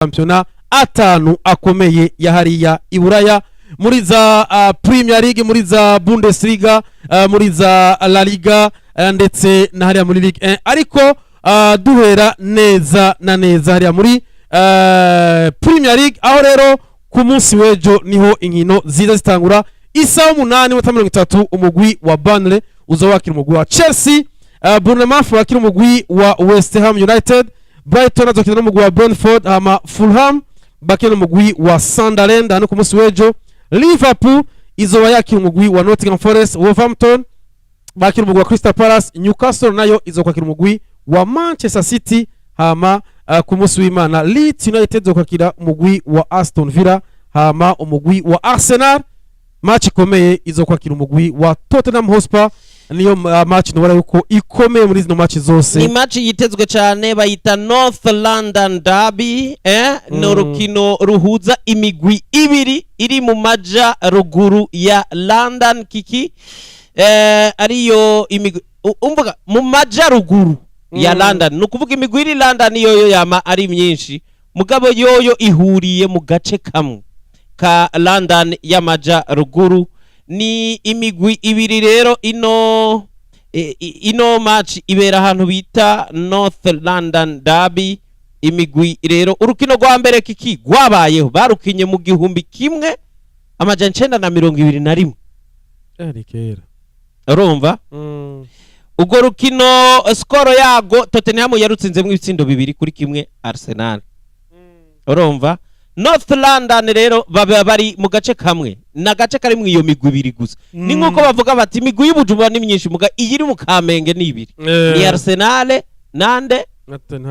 Shampiyona atanu akomeye ya hariya i Buraya, muri za Premier League, muri za Bundesliga, muri za La Liga, ndetse na hariya muri Ligue 1. Ariko duhera neza na neza hariya muri Premier League, aho rero ku munsi w'ejo niho inkino ziza zitangura. Isaha 8:30, umugwi wa Burnley uza wakira umugwi wa Chelsea, Bournemouth wakira umugwi wa West Ham United, Brighton azokina n'umugwi wa Brentford, hama Fulham bakina n'umugwi wa Sunderland. Hano ku munsi w'ejo Liverpool izoba yakira umugwi wa Nottingham Forest, Wolverhampton bakira umugwi wa Crystal Palace, Newcastle nayo izokwakira umugwi wa Manchester City, hama ku munsi w'Imana Leeds United izokwakira umugwi wa Aston Villa, hama umugwi wa Arsenal, match ikomeye, izokwakira umugwi wa Tottenham Hotspur. Niyo match nubona yuko ikomeye muri zino match zose. Ni match yitezwe cyane, bayita North London Derby, eh? Ni urukino ruhuza imigwi ibiri iri mu maja ruguru ya London, kiki, ariyo imigwi umvuga mu maja ruguru ya London. Ni ukuvuga imigwi iri London yoyo yama ari myinshi, mugabo yoyo ihuriye mu gace kamwe ka London y'amaja ruguru. Ni imigwi ibiri rero. Ino match ibera ahantu bita North London Derby. Imigwi rero, urukino rwa mbere, kiki, rwabayeho, barukinye mu 1921. Ni kera. Urumva, urwo rukino score yago, Tottenham yarutsinzemo ibitsindo 2-1 Arsenal. Urumva, North London rero baba bari mu gace kamwe, ni agace kari mu iyo migwi ibiri gusa. Ni nk'uko bavuga bati imigwi y'Ubujumbura ni myinshi, muga iyi iri mu Kamenge ni ibiri, ni Arsenal nande?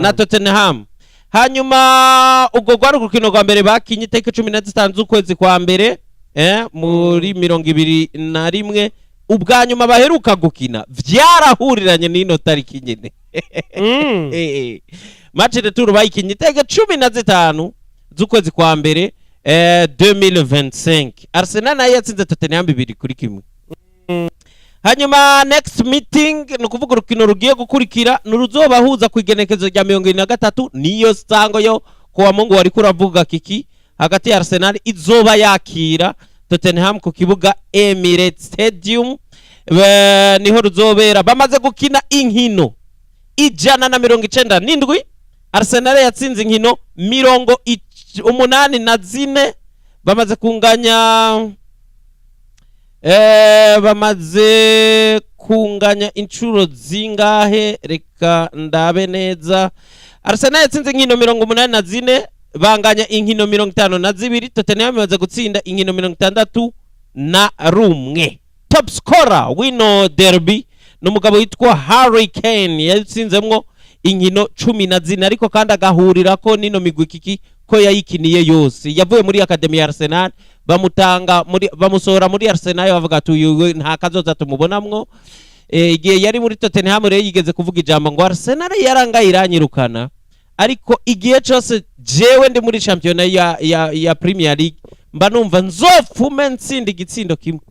Na Tottenham. Hanyuma ubwo rwari urukino rwa mbere bakinye itariki 15 z'ukwezi kwa mbere, muri 21. Ubwa nyuma baheruka gukina vyarahuriranye n'ino tariki nyene. Match retour bayikinye itariki 15 z'ukwezi kwa mbere, 2025. Arsenal nayo yatsinze Tottenham 2-1. Hanyuma next meeting, ni ukuvuga urukino rugiye gukurikira, ni uruzobahuza ku igenekerezo rya 23, niyo sango yo kuwa Mungu wariko uravuga, kiki, hagati ya Arsenal izoba yakira Tottenham ku kibuga Emirates Stadium. Niho ruzobera. Bamaze gukina inkino 197, Arsenal yatsinze inkino 84, bamaze kunganya inshuro zingahe? Reka ndabe neza. Arsenal yatsinze inkino 84, banganya inkino 52. Tottenham imaze gutsinda inkino 61. Top scorer wino derby ni umugabo witwa Harry Kane, yatsinzemwo inkino 14, ariko kandi agahurirako nino migwi, kiki, ko yayikiniye yose. Yavuye muri academy ya Arsenal, bamutanga muri, bamusohora muri Arsenal, bavuga ati uyu nta kazoza tumubonamwo. Igihe yari muri Tottenham rero yigeze kuvuga ijambo ngo "Arsenal yarangaye iranyirukana, ariko igihe cyose jewe ndi muri championnat ya Premier League mba numva nzopfume ntsinda igitsindo kimwe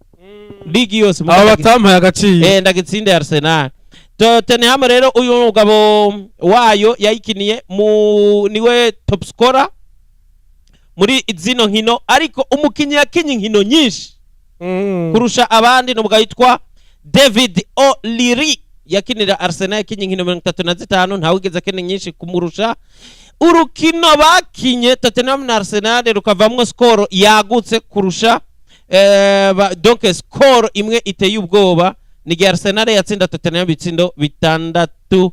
ligi yose." Aba batampaye agaciro. Ndagitsinda Arsenal. Tottenham rero, uyu mugabo wayo yayikiniye mu niwe top scorer muri zino nkino, ariko umukinyi yakinye inkino nyinshi kurusha abandi ni umugabo yitwa David O'Leary, yakinira Arsenal, yakinye inkino 35, ntawigeze akina nyinshi kumurusha. Urukino bakinye Tottenham na Arsenal rukavamwo score yagutse kurusha, donc score imwe iteye ubwoba, ni igihe Arsenal yatsinda Tottenham ibitsindo 6-0.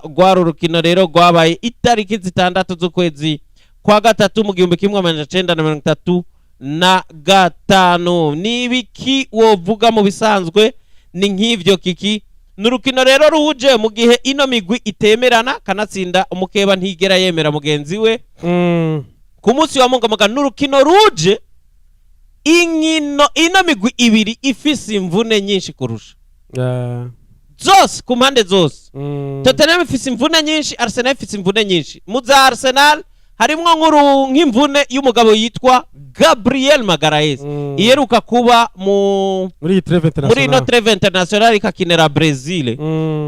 Rwari urukino rero rwabaye itariki 6 z'ukwezi kwa gatatu mu 1935. Ni ibiki wovuga mu bisanzwe? Ni nk'ivyo, kiki. Ni urukino rero ruje mu gihe ino migwi itemerana, kanatsinda umukeba ntigera yemera mugenzi we. Ku munsi wa Mungamuga ni urukino ruje inkino ino migwi ibiri ifise imvune nyinshi kurusha zose, ku mpande zose. Tottenham ifise imvune nyinshi, Arsenal ifise imvune nyinshi. Mu za Arsenal harimwo nkuru nk'imvune y'umugabo yitwa Gabriel Magalhaes, iheruka kuba mu muri iyi trêve muri ino international. trêve international, ikakinira Brazil.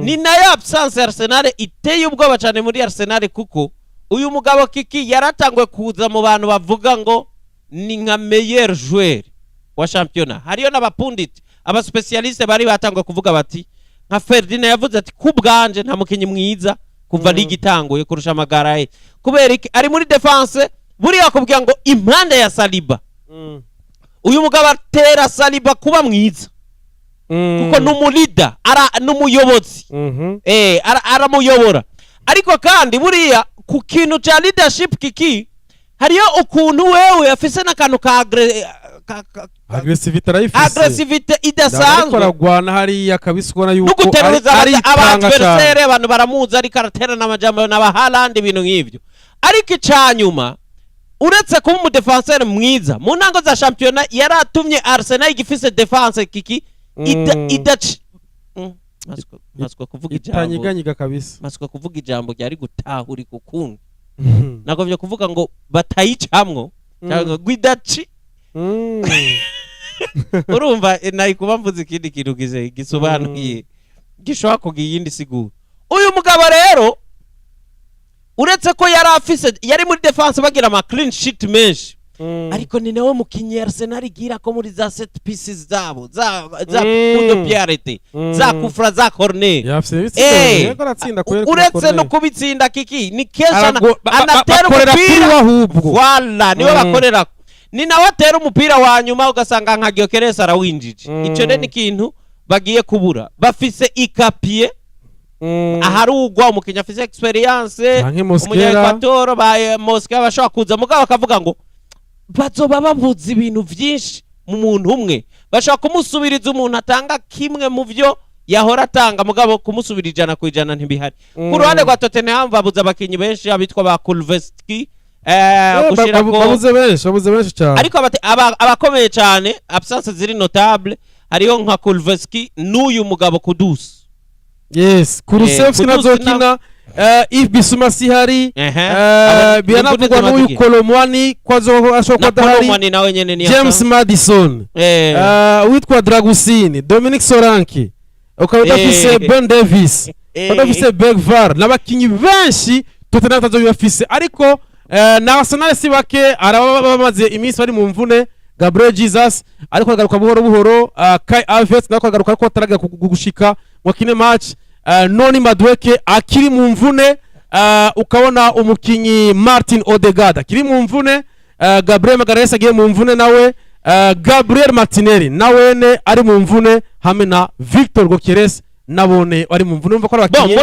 Ni nayo absence ya Arsenal iteye ubwoba cyane muri Arsenal, kuko Uyu mugabo Kiki yaratangwe kuza mu bantu bavuga ngo ni nka meilleur joueur wa shampiyona. Hariyo n'abapundits, abaspécialistes bari batangwe kuvuga bati, nka Ferdinand yavuze ati: "Ku bwanje nta mukinyi mwiza kuva ligue itanguye kurusha Magalhães." Kubera iki? Ari muri défense. Buriya kubwira ngo impande ya Saliba, uyu mugabo atera Saliba kuba mwiza kuko ni umuleader, ara n'umuyobozi. Aramuyobora. Ariko kandi buriya ku kintu ca leadership, Kiki, hariyo ukuntu wewe afise n'akantu ka Agressivité arayifise. Agressivité ariko idasanzwe. Aragwana hariya kabisa, ubona no yuko guteruriza aritanga cyane. abadversaire. Abantu baramuzi ariko araterana amajambo n'aba Haaland, ibintu nk'ivyo. Ariko icanyuma, uretse kuba umudéfenseur mwiza, mu ntango za shampiyona yaratumye Arsenal igifise défense, Kiki, idaci. Masiko kuvuga ijambo itanyiganyiga kabisa. Masiko kuvuga ijambo ryari gutahurika ukundi. Nagovye kuvuga ngo batayicamwo cyangwa ngo idaci. Urumva, nari kuba mvuze ikindi kintu gize gisobanuye gishobora kugira iyindi siguro. Uyu mugabo rero, uretse ko yari afise, yari muri défense bagira ama clean sheet menshi, ariko ni nawe mukinyi Arsenal igira ko muri za set pieces zabo, za coup de pied arrêté, za coup franc, za corner. Yafise ibitsindo, yego, aratsinda kubera Uretse no kubitsinda, Kiki, ni kenshi anatera bakorera kuri umupira. we ahubwo. Voilà, niwe bakorera, ni nawe atera umupira wa nyuma, ugasanga nka Gyökeres arawinjije. Ico rero ni ikintu bagiye kubura. Bafise Hincapié, aharugwa umukinnyi afise expérience, Canke Mosquera. Umunya-Equator ba Mosquera bashobora kuza, mugabo bakavuga ngo bazoba babuze ibintu vyinshi mu muntu umwe. Bashobora kumusubiriza umuntu atanga kimwe mu vyo yahora atanga, mugabo kumusubira 100% ntibihari. Ku ruhande rwa Tottenham babuze abakinyi benshi, abitwa ba Kulusevski, gushirako Babuze benshi, babuze benshi cyane. Ariko abakomeye cyane, absence ziri notable, hariyo nka Kulusevski n'uyu mugabo Kudus. Yes, Kulusevski Kudus. nazokina, Yves Bissouma sihari. Biranavugwa Imvune n'uyu zimaze. Kolo Muani ko ashobora na kuba adahari. Kolo Muani nawe nyene ni James Maddison, witwa Dragusin, Dominic Solanke, ukaba udafise Ben Davies, udafise Bergvall n'abakinyi benshi Tottenham atazoba bafise. Ariko na Arsenal si bake, araba bamaze iminsi bari mu mvune. Gabriel Jesus ariko agaruka buhoro buhoro, Kai Havertz nawe akagaruka ariko ataragera gushika ngo akine match, Noni Madueke akiri mu mvune, ukabona umukinyi Martin Odegaard akiri mu mvune, Gabriel Magalhaes agiye mu mvune nawe, Gabriel Martinelli nawene ari mu mvune, hamwe na Victor Gyökeres nabone bari mu mvune. Urumva ko ari Bon, abakinyi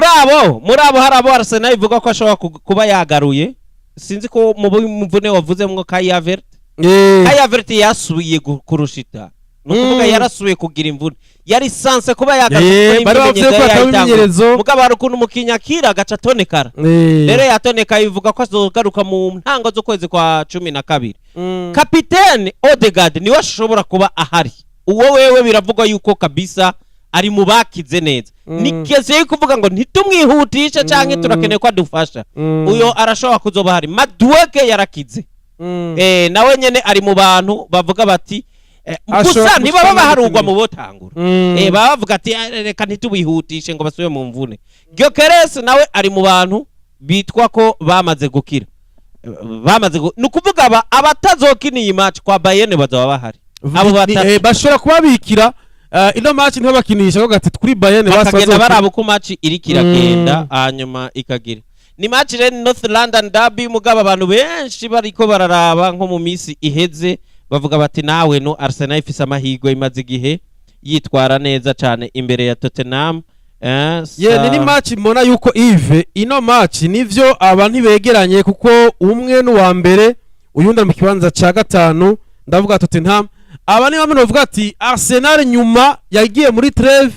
muri abo hari abo Arsenal ivuga ko ashobora kuba yagaruye. Sinzi ko mu mvune wavuzemwo Kai Havertz. Kai Havertz yasubiye kurushita, ni ukuvuga yarasubiye kugira imvune, yari sanse kuba yagaruye Bari bavuze ko imyimenyerezo ataba yayitanguye. imyimenyerezo. Mugabo hari ukuntu umukinyi akira agaca atonekara. Rero yatonekaye, bivuga ko azogaruka mu ntango z'ukwezi kwa 12. Kapitene Odegaard niwe ashobora kuba ahari. Uwo wewe biravugwa yuko kabisa ari mu bakize neza. Ni question yo kuvuga ngo ntitumwihutishe canke turakeneye ko adufasha. Uyo arashobora kuzoba ahari. Madueke yarakize. Nawe nyene ari mu bantu bavuga bati Ashobora gusa ntibaba gusanga baharugwa gukinisha. mu botangura. Baba bavuga ati: "Ah, reka ntitubihutishe ngo basubire mu mvune." Gyökeres nawe ari mu bantu bitwa ko bamaze gukira. Ni ukuvuga aba abatazokina iyi match kwa Bayern bazaba bahari, abo batatu. Bashobora kubabikira ino match, ntibabakinisha ko ati kuri Bayern basi bakagenda baraba uko match iriko iragenda. Hanyuma ikagira ni match rero, North London Derby. Mugabo abantu benshi bariko bararaba nko mu minsi iheze bavuga bati nawe no Arsenal ifise amahirwe, imaze igihe yitwara neza cyane imbere ya Tottenham. Ye, ni match mbona yuko, Yves, ino match nivyo aba ntibegeranye, kuko umwe n'uwa mbere, uyundi ari mu kibanza ca gatanu, ndavuga Tottenham. Aba ni bamwe bavuga ati Arsenal nyuma yagiye muri trêve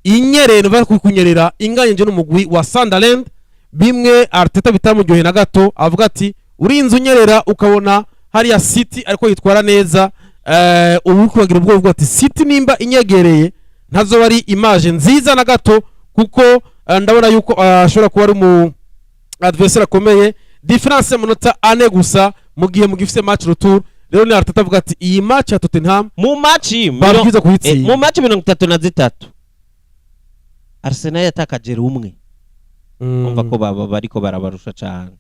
inyereye, nuva kunyerera inganyije n'umugwi wa Sunderland, bimwe Arteta bitamuryoheye na gato. Avuga ati urinze unyerera, ukabona hariya City ariko yitwara neza, ubu uri kubagira ubwoba, uvuga ati City nimba inyegereye ntazoba ari image nziza na gato, kuko ndabona yuko ashobora kuba ari umu adversaire akomeye. Différence y'amanota 4 gusa mu gihe mugifise match retour. Rero ni Arteta avuga ati iyi match ya Tottenham mu match babwiza kuyitsinda. Mu match 33 Arsenal yatakaje rumwe. Umva ko baba bariko barabarusha cyane.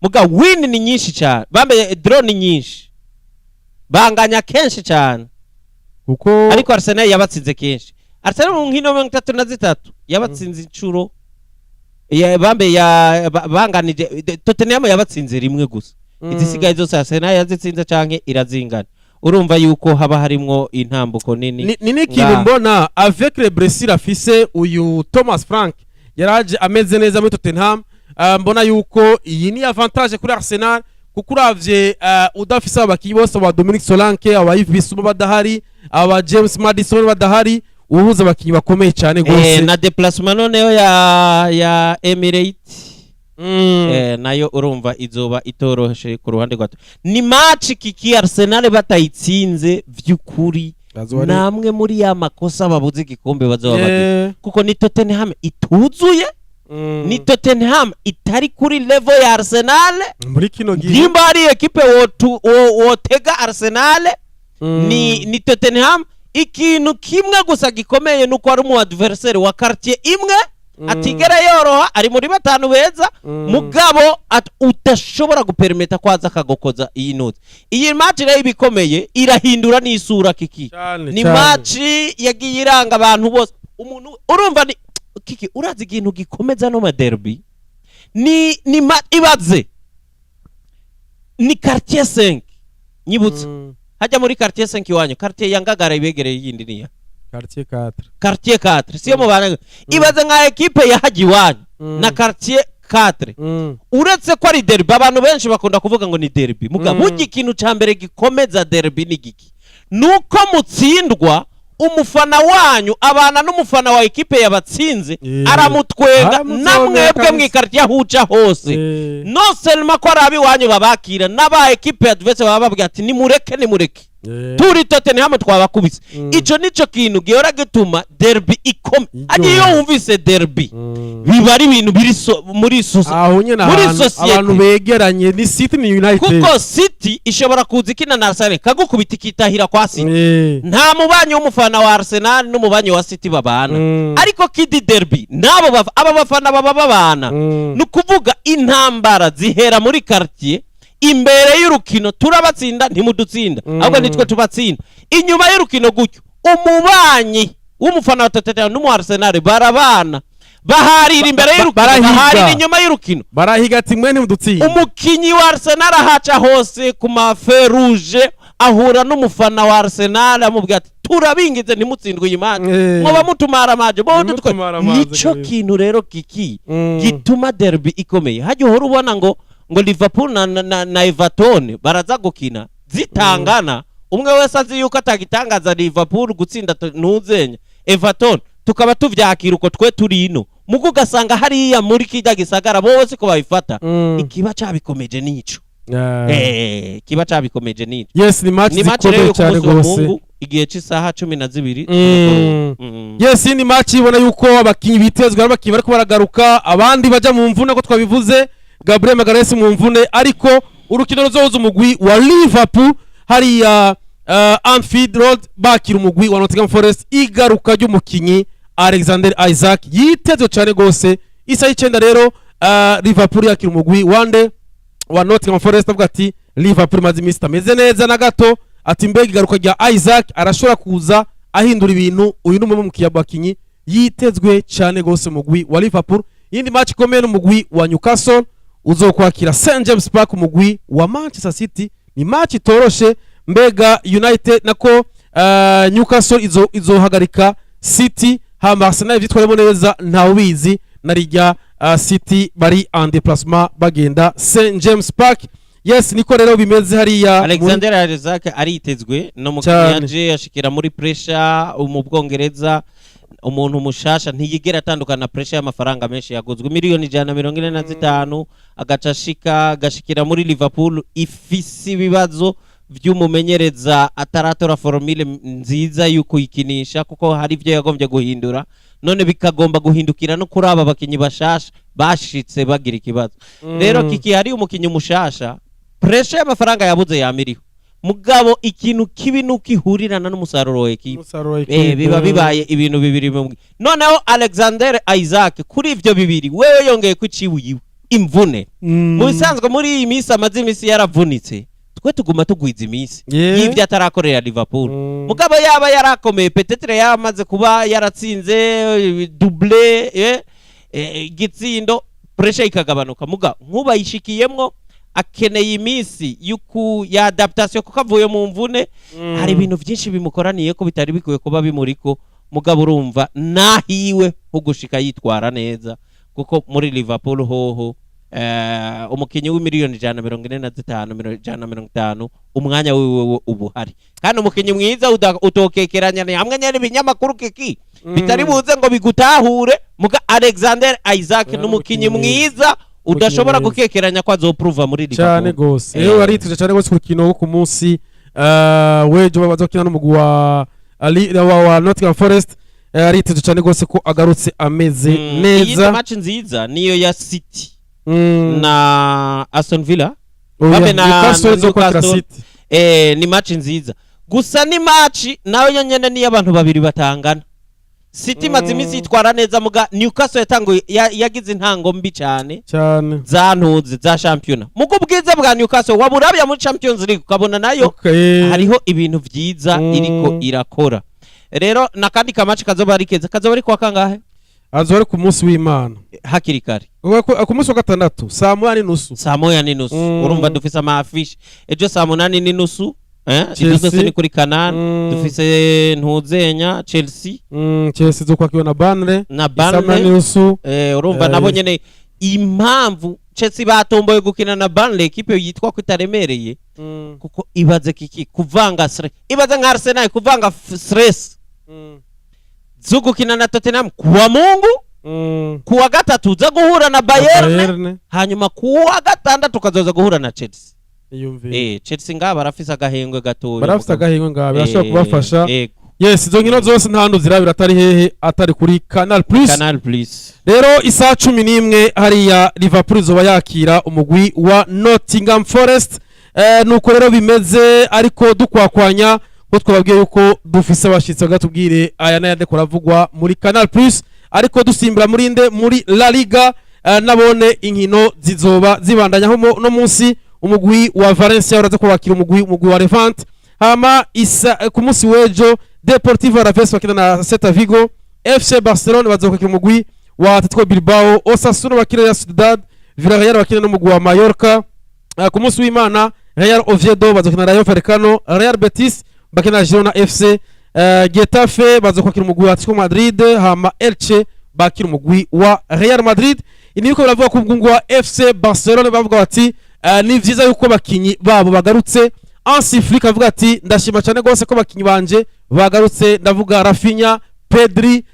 Muga win ni nyinshi cyane, bambaye draw ni nyinshi, banganya kenshi cyane. Kuko Ariko Arsenal yabatsinze kenshi. Arsenal mu nkino 33 yabatsinze inshuro bambe ya banganije. Tottenham yabatsinze rimwe gusa. Izisigaye zose Arsenal yazitsinze canke irazingana. Urumva yuko haba harimwo intambuko nini. Ni n'ikintu Ngaha. mbona avec les blessures afise uyu Thomas Frank, yaraje ameze neza muri Tottenham. Mbona yuko iyi ni avantage kuri Arsenal, kuko uravye udafise abakinyi bose, aba Dominic Solanke, aba Yves Bissouma badahari, aba James Maddison badahari, uhuza abakinyi bakomeye cyane gose. Na déplacement noneho ya Emirates, nayo urumva izoba itoroshe ku ruhande rwa. Ni match kiki Arsenal batayitsinze vy'ukuri, namwe muri ya makosa babuze igikombe bazoba bagize, kuko ni Tottenham ituzuye, ni Tottenham itari kuri level ya Arsenal. Muri kino gihe. Nimba hari ekipe wotega Arsenal, ni Tottenham. Ikintu kimwe gusa gikomeye nuko ari umu adversaire wa quartier imwe, atigera yoroha, ari muri batanu beza. Mugabo udashobora gupermeta ko aza akagokoza iyi noti. Iyi match rero iba ikomeye, irahindura n'isura kiki. Cyane, Ni cyane. match yagiye iranga abantu bose. Umuntu urumva ni kiki, urazi ikintu gikomeza no maderby ni ibaze ni quartier 5 nyibutse. Hajya muri quartier 5 iwanyu, quartier ya Ngagara ibegereye yindi niya? Quartier 4. Quartier 4 siyo mubana? Ibaze nka ekipe yahajya iwanyu na quartier 4. Uretse ko ari derby, abantu benshi bakunda kuvuga ngo ni derby, muga burya ikintu ca mbere gikomeza derby ni giki? Nuko mutsindwa, umufana wanyu abana n'umufana wa ekipe yabatsinze, aramutwenga. Aramutwenga Namwebwe kabisa. mwikartier ahuca hose, non seulement ko ari ab'iwanyu babakira, n'aba ekipe adverse baba babwira ati: "Nimureke, nimureke, turi Tottenham twabakubise." Ico nico kintu gihora gituma derby ikome. Iryoha. Agiye iyo wumvise derby, biba ari ibintu biri muri Aho nyine muri ahantu societe. Abantu begeranye ni City, ni United. Kuko City ishobora kuza ikina na Arsenal, kagukubita, ikitahira kwa City. Nta mubanyi w'umufana wa Arsenal n'umubanyi wa City babana. Ariko kidi derby nabo aba bafana baba babana. Ni ukuvuga intambara zihera muri quartier imbere y'urukino: turabatsinda, ntimudutsinda. Ahubwo nitwe tubatsinda. Inyuma y'urukino gutyo, umubanyi w'umufana wa Tottenham n'umu Arsenal barabana, baharira imbere y'urukino, Barahiga. baharira inyuma y'urukino. Barahiga ati: "Mwe ntimudutsinda." Umukinyi wa Arsenal ahaca hose ku ma feux rouges, ahura n'umufana wa Arsenal, amubwira ati: "Turabingize, ntimutsindwe iyi match, mwoba mutumara amaje bo dutwe." Ntimutumare amazi Nico kabisa. kintu rero kiki gituma derby ikomeye. Hajya uhora ubona ngo Liverpool na Everton baraza gukina zitangana, umwe wese azi yuko atagitangaza Liverpool gutsinda ntuzenya Everton, tukaba tuvyakira uko twe turi ino. Mugo ugasanga hariya muri kirya gisagara bo siko babifata. Ikiba cabikomeje nico. Kiba cabikomeje nico. Yes, ni match Ni match zikomeye rero yo ku cyane munsi wa rwose. Mungu, igihe c'isaha 12. Yes, ni match ibona yuko abakinyi bitezwe ari abakinyi bariko baragaruka, abandi baja mu mvune, ko twabivuze, Gabriel Magalhaes mu mvune. Ariko urukino ruzohuza umugwi wa Liverpool hariya Anfield Road bakira umugwi wa Nottingham Forest, igaruka ry'umukinyi Alexander Isak yitezwe cyane rwose. Isaha 9 rero, Liverpool yakira umugwi wande? Wa Nottingham Forest. Avuga ati Liverpool imaze iminsi itameze neza na gato, ati mbega igaruka rya Isak arashobora kuza ahindura ibintu. Uyu ni umwe mu bakinyi yitezwe cyane rwose umugwi wa Liverpool. Iyindi match ikomeye n'umugwi wa Newcastle uzokwakira St James Park umugwi wa Manchester City. Ni match itoroshe. Mbega United nako Newcastle izohagarika City, hama Arsenal ivyitwaremo neza, ntawubizi na rijya City bari en déplacement bagenda St James Park. Yes, niko rero bimeze hariya Alexander Isak aritezwe no mu Cyane. yaje yashikira muri pressure mu Bwongereza. Umuntu mushasha ntiyigera atandukana na pressure y'amafaranga menshi yaguzwe, miliyoni 145, agaca ashika agashikira muri Liverpool ifise ibibazo vy'umumenyereza ataratora formule nziza y'ukuyikinisha, kuko hari ibyo yagombye guhindura, none bikagomba guhindukira no kuri aba bakinyi bashasha bashitse bagira ikibazo. Rero kiki hari umukinyi mushasha, pressure y'amafaranga yabuze yamiriho. Mugabo ikintu kibi nuko ihurirana n'umusaruro wa ekipe. Umusaruro wa ekipe. Biba bibaye ibintu bibiri bimwe. Noneho Alexander Isak kuri ivyo bibiri, wewe yongeye ko iciwe iwe. Imvune mu bisanzwe, muri iyi minsi amaze iminsi yaravunitse, twe tuguma tugwiza iminsi y'ibyo atarakorera Liverpool. Mugabo yaba yarakomeye, peut-être yamaze kuba yaratsinze doublé, igitsindo, pressure ikagabanuka. Muga nkuba yishikiyemwo, akeneye iminsi yuku ya adaptation, kuko avuye mu mvune. Hari ibintu byinshi bimukoraniye ko bitari bikwiye kuba bimuriko. Mugabo urumva nahiwe ho gushika yitwara neza, kuko muri Liverpool hoho umukinyi w'imiliyoni 145, 150, umwanya wiwe wo uba uhari. Kandi umukinyi mwiza utokekeranya ni hamwe nyene ibinyamakuru kiki bitari buze ngo bigutahure. Muga Alexander Isak Oya, n'umukinyi n'umukinyi mwiza udashobora mwiza. gukekeranya ko azopruva muri Cyane Liverpool. gose. Rero arituje cyane gose ku rukino wo ku munsi w'ejo bazokina n'umugwi wa Ali wa Nottingham Forest. Arituje cyane gose ko agarutse ameze Iyindi neza. match nziza niyo ya City na Aston Villa. Oya, Babe Newcastle na izokwakira Newcastle. City. Ni match nziza, gusa ni match nayo nyene niyo abantu babiri batangana. City imaze iminsi yitwara neza, muga Newcastle yatanguye yagize intango mbi cyane cyane za ntuzi za shampiyona. Muga ubwiza bwa Newcastle waburabya muri Champions League, ukabona nayo hariho ibintu vyiza iriko irakora. Rero nakandi ka match kazoba ari keza, kazoba ari kwa kangahe? Azoba ari ku munsi w'Imana. Hakiri kare. Ku munsi wa gatandatu saa 1:30. Saa 1:30. Urumva dufise ama affiche ejo saa 8:30, Chelsea. ibyo byose ni kuri Canal. Dufise ntuzenya Chelsea. Chelsea izokwakiwe na Burnley Na saa moya Burnley. n'inusu. Urumva nabo nyene impamvu Chelsea batomboye gukina na Burnley, ekipe yitwa ko itaremereye, kuko ibaze kiki kuvanga stress, ibaze nka Arsenal kuvanga stress zo gukina na Tottenham kuwa Mungu, kuwa gatatu uza guhura na Bayern, Bayern. Hanyuma kuwa gatandatu ukazoza guhura na Chelsea. Iyumvire. Chelsea ngaha barafise agahengwe gatoya. Barafise mugabo. agahengwe ngaha, birashobora kubafasha. Yego. Yes, izo nkino zose nta hantu zirabira atari hehe? Atari kuri Canal Plus. Canal Plus. Rero isaha 11 hariya Liverpool izoba yakira umugwi wa Nottingham Forest. Nuko rero bimeze, ariko dukwakwanya ko twababwiye yuko dufise abashitsi bagatubwire aya n'ayandi kuravugwa muri Canal Plus. Ariko dusimbira muri nde? Muri La Liga. Nabone inkino zizoba zibandanya aho no munsi umugwi wa Valencia uraza kubakira umugwi wa Levante. Hama isa ku munsi w'ejo Deportivo Alaves bakina na Celta Vigo, FC Barcelone bazokwakira umugwi wa Atletico Bilbao, Osasuna bakina na Sociedad, Villarreal bakina n'umugwi wa Mallorca. Ku munsi w'Imana Real Oviedo bazokina na Rayo Vallecano, Real Betis bakina na Girona FC, Getafe bazokwakira umugwi wa Atletico Madrid, hama Elche bakira umugwi wa Real Madrid. Ini niko baravuga ku mugwi wa FC Barcelone, bavuga bati ni vyiza yuko abakinyi babo bagarutse. Hansi Flick avuga ati ndashima cyane rwose ko abakinyi banje bagarutse, ndavuga Raphinha, Pedri,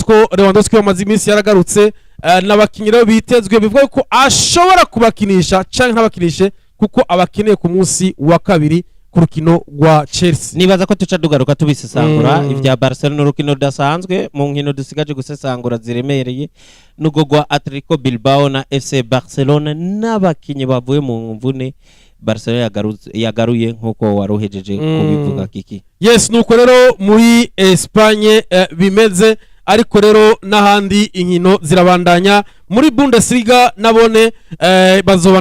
ko Lewandowski bamaze iminsi yaragarutse, n'abakinyi rero bitezwe. Bivuga ko ashobora kubakinisha canke ntabakinishe, kuko abakeneye ku munsi wa kabiri ku rukino rwa Chelsea. Nibaza ko tuca dugaruka tubisesangura ibya Barcelona, urukino rudasanzwe mu nkino dusigaje gusesangura ziremereye nubwo rwa Atletico Bilbao na FC Barcelona n'abakinyi bavuye mu mvune Barcelona yagaruye, nk'uko wari uhejeje kubivuga kiki. Yes, nuko rero muri Espagne bimeze, ariko rero n'ahandi inkino zirabandanya. Muri Bundesliga nabone bazoba